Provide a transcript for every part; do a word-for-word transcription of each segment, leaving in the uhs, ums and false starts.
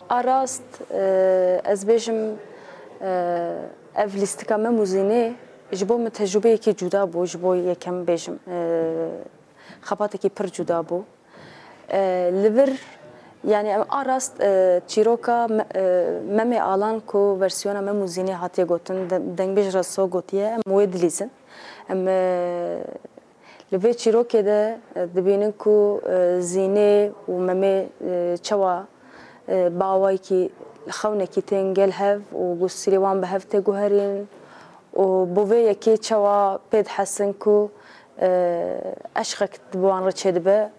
A rast, e, ez bêjim, e, ev lîstika Mem û Zînê ji bo min tecrûbeyekî cuda bû, ji bo yekem bêjim, e, xebatekî pir cuda bû. E, li vir, yanî em a rast, e, çîroka me-, e, Memê Alan ku versiyona Mem û Zînê hatiye gotin, de-, dengbêj Reso gotiye, em wê dilîzin. Em, e, Li vê çîrokê de, e, dibînin ku, e, Zînê û Memê, e, çawa, e, bi awayekî xewnekî tên gel hev û gusîrê wan bi hev tê guherîn û bo vê yekê çawa pê dihesin ku, e, eşqek bi wan re çêdibe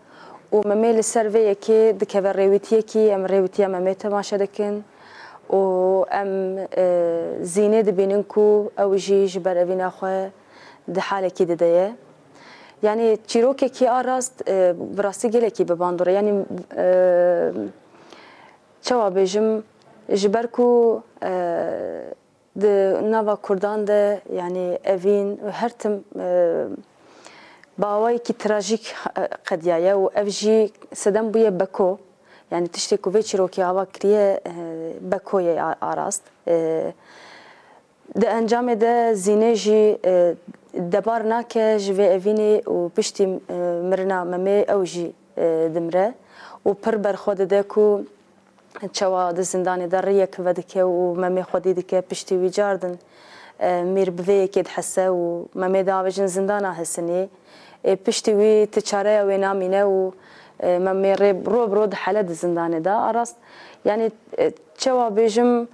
û Memê li ser vê yekê dikeve rêwîtiyekî, em rêwîtiya Memê temaşe dikin û em, e, Zînê dibînin ku ew jî ji ber evîna xwe di halekî dide ye. Yanî çîrokekî a rast, e, bi rastî gelekî bi bandor e. Yanî, e, çawa bêjim, ji ber ku, e, di nava Kurdan de, yanî evîn her tim, e, bi awayekî trajîk, e, qediyaye û ev jî sedem bûye Beko. Yanî tiştê ku vê çîrokê ava kiriye, e, Beko ye a, a rast. E, Di encamê de Zînê jî, e, debar nake ji vê evînê û piştî, e, mirina Memê ew jî, e, dimire û pir berxwe dide ku çawa di zindanê de riyek vedike û Memê xwedî dike, piştî wî cardin, e, mîr bi vê yekê dihese û Memê diavêjin zindana Hesinê. Ê, piştî wî ti çareya wê namîne û, e, Memê rê ro bi ro dihele di zindanê de. A rast, yanî, e, çawa bêjim,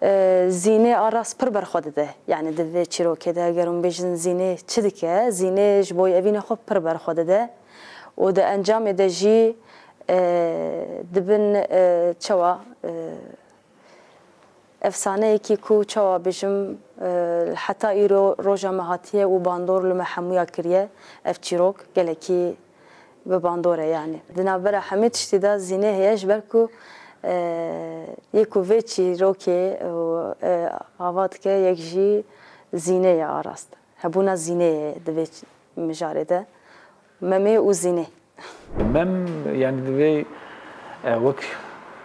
e, Zînê a rast pir berxwe dide. Yanî di vê çîrokê de eger hûn bêjin Zînê çi dike, Zînê ji bo evîna xwe pir berxwe dide. Û di encamê de jî, e, dibin, e, çawa, e, Efsaneyekî ku çawa bêjim, e, heta îro roja me hatiye û bandor li me hemûya kiriye, ev çîrok gelekî bi bandor e yanî. Di navbera hemî tiştî de Zînê heye ji ber ku, e, yê ku vê çîrokê û, e, ava dike yek jî Zînê ye a rast. Hebûna Zînê ye di vê mijarê de. Memê û Zînê. Mem, yanî divê, e, wek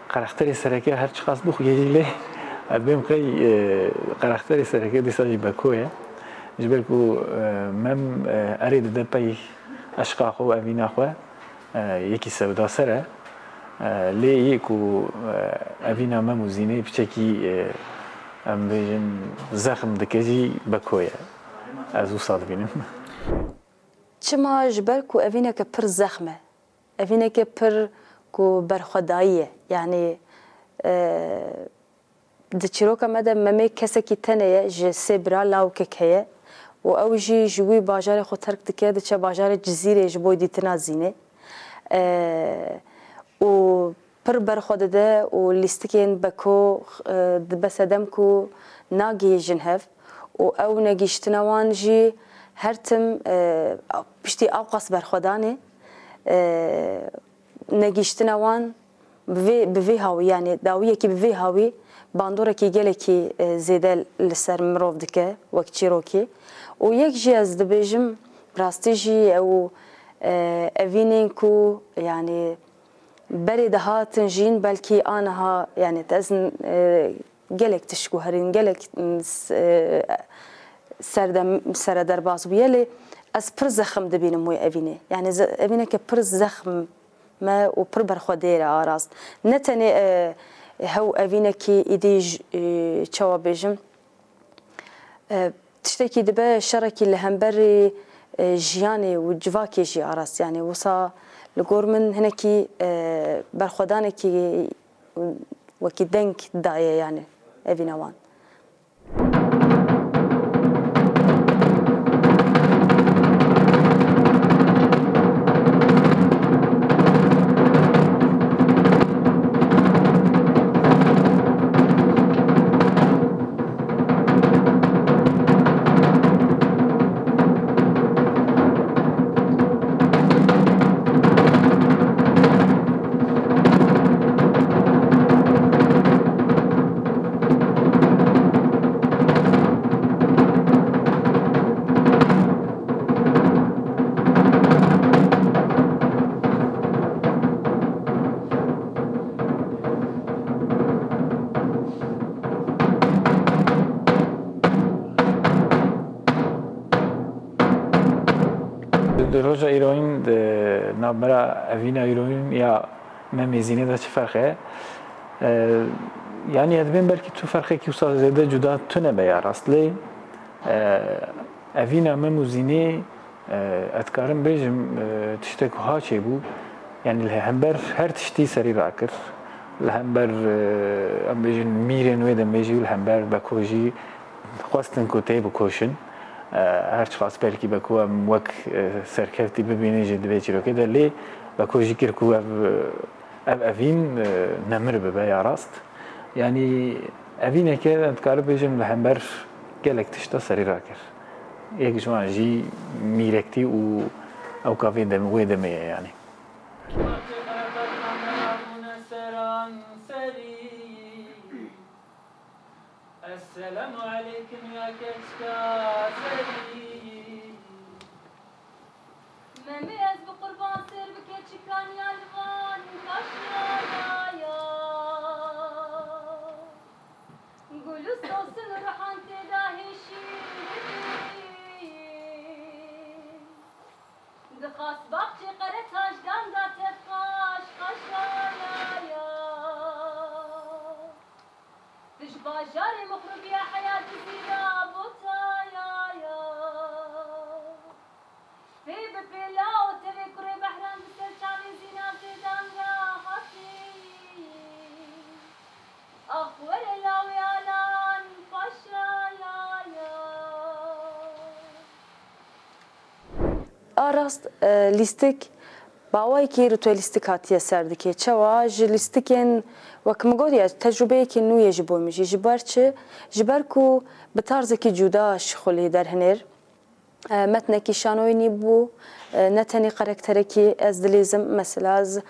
karakterê sereke her çiqas bixuyê jî lê, e, bêm qey, e, karakterê sereke dîsa jî Beko ye. Ji ber ku, e, Mem, e, erê dide pey eşqa xwe û evîna xwe, e, yekî sewdaser e. E, lê yê ku, e, evîna Mem û Zînê piçekî, e, em bêjin zexm dike jî Beko ye. Ez wisa dibînim. Çima? Ji ber ku evîneke pir zexm e. Evîneke pir ku berxwedayî ye. Yanî, e, di çîroka me de Memê kesekî tenê ye, ji sê bira lawikek heye û ew jî ji wî bajarê xwe terk dike, diçe bajarê Cizîrê ji bo dîtina Zînê. E, û pir berxwe dide û lîstikên Beko, e, dibe sedem ku nagihîjin hev û ew negihîştina wan jî her tim, e, piştî ewqas berxwedanê, e, negihîştina wan bi vê, bi vê hawî, yanî dawiyekî bi vê hawî bandorekî gelekî, e, zêde li ser mirov dike wek çîrokî. Û yek jî ez dibêjim, rastî jî ew, e, evînên ku, yanî, berê dihatin jîn, belkî aniha, yanî, te ez, e, gelek tişt guherîn, gelek, e, s-, e, serdem-, sere derbas bûye, lê ez pir zexm dibînim wê evînê. Yanî, ze-, evîneke pir zexm me û pir berxwedêr e a rast. Ne tenê, e, hew evînekî îdî j-, e, çawa bêjim, E, tiştekî dibe şerekî li hemberî, e, jiyanê û civakê jî a rast. Yanî wisa li gor min hinekî, e, berxwedanekî wekî deng daye, yanî evîna wan. Di roja îroyîn, di navbera evîna îroyîn ya Mem Zînê de çi ferq e? E, yanî ez dibêm belkî tu ferqekî wisa zêde cuda tune be ya rast. Lê, e, evîna Mem û Zînê, e, ez dikarim bêjim, e, tiştek wiha çêbû. Yanî li hember her tiştî serî rakir. Li hember, e, em bêjin mîrên wê demê jî û li hember Beko jî xwestin ku tê bikoşin. E, her çiqas belkî Beko em wek, e, serkevtî bibînin jî di vê çîrokê de, lê Beko jî kir ku ev, ev evîn, e, nemir bibe ya rast. Yanî evîneke em dikarin bêjin li hember gelek tişta serî rakir. Yek ji wan jî mîrektî û ewka vê dem-, wê demê ye yanî. Esselamu aleykum ya keçika serî. Memê ez bi qurban sêr bi keçikan ya li van kaşiyaya. Gul û sosin û rihan tê de hêşî dibî. Dixwast baxçê qeretaj dan da tev qaş qaşayaya. Tu ji bajarê mixrûbiya heya dizî ra botayaya. Pê bi pêla û tevê kurê behran bi ser çavê zîna zêdan ra hatî. Ax were lawê alan paşayaya. A rast, e, lîstik, bi awayekî ritualîstîk hatiye ser dike. Çawa? Ji lîstikên, wek min got ya, tecrûbeyekî nû ye ji bo min jî. Ji ber çi? Ji ber ku bi tarzekî cuda şixulî derhinêr. E, metnekî şanoyî nîbû, e, ne tenê karakterekî ez dilîzim, mesela ez, e,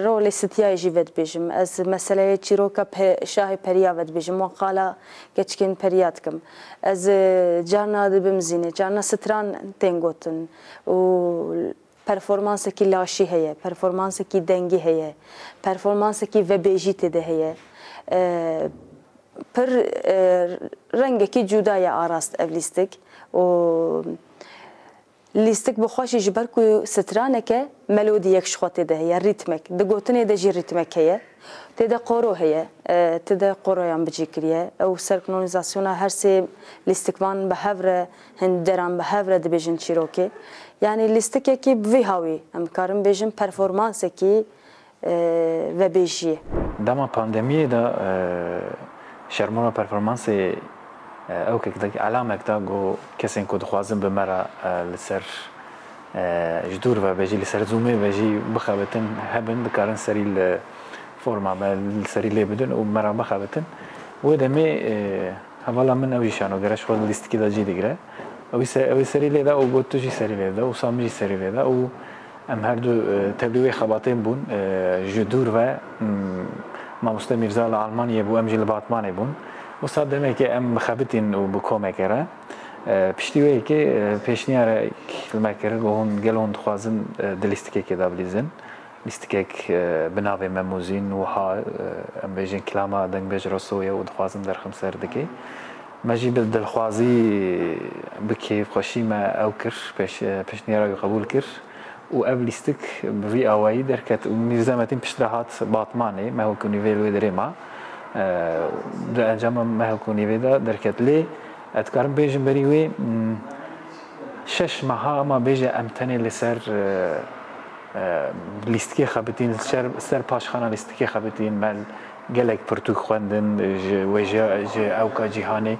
rolê Sitiyayê jî vedibêjim, ez meseleyê çîroka Pe-, Şahê Periya vedibêjim, wan qala keçikên Periya dikim. Ez, e, carna dibim Zînê, carna stran tên gotin û performansekî laşî heye, performansekî dengî heye, performansekî vebêjî tê de heye. E, pir, e, rengekî cuda ye a rast ev lîstik û lîstik bi xwe jî ji ber ku straneke melodiyek ji xwe tê de heye, rîtmek, di gotinê de jî rîtmek heye, tê de qoro heye, e, tê de qoroyan bi cî kiriye. Ew senkronizasyona her sê lîstikvan bi hev re, hin deran bi hev re dibêjin çîrokê. Yanî lîstikekî bi vî hawî em karin bêjin performansekî, e, vebêjiyê. Dema pandemiyê de, e, şermora performansê, e, ewkek de, elamek da ku kesên ku dixwazin bi me re, e, li ser, e, ji dûr ve be jî, li ser Zoomê ve jî bixebitin, hebin, dikarin serî li forma me, li serî lê bidin û me re bixebitin. Wê demê, e, hevala min ew jî şanogere ji xwe li lîstikê de cî digire. Ew ê se-, ew ê serî lê de û got tu jî serî lê de û sa min jî serî lê de û em her du, e, tevlî wê xebatên bûn, e, ji dûr ve, m, mamoste Mîrza li Almanyê bû, em jî li Batmanê bûn. Wisa demekê em bixebitîn û bi komekê re. E, piştî wê yekê, e, pêşniyarek li me kir, got hûn gelo hûn dixwazin, e, di lîstikekê de bilîzin. Lîstikek, e, bi navê Mem û Zîn wiha, e, em bêjin kilama dengbêj Rosoye û dixwazim derxim ser dikê. Me jî bi dilxwazî, bi kêfxweşî me ew kir, pêş-, e, pêşniyara wî qebûl kir û ev lîstik bi vî awayî derket û Mîrza Metîn piştre hat Batmanê, mehek û nîvê li wê derê ma. E, di encama mehek û nîvê de derket. Lê ez dikarim bêjim berî wê, m, şeş meha, ema bêje em tenê li ser, e, e, lîstikê xebitîn, ser, ser paşxana lîstikê xebitîn, me gelek pirtûk xwendin, ji wêje, ji ewka cîhanê,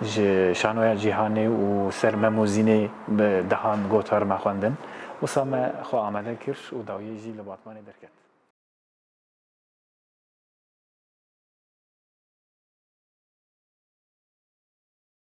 ji şanoya cîhanê û ser Mem û Zînê bi dehan gotar me xwendin. Wisa me xwe amade kir û dawiyê jî li Batmanê derket.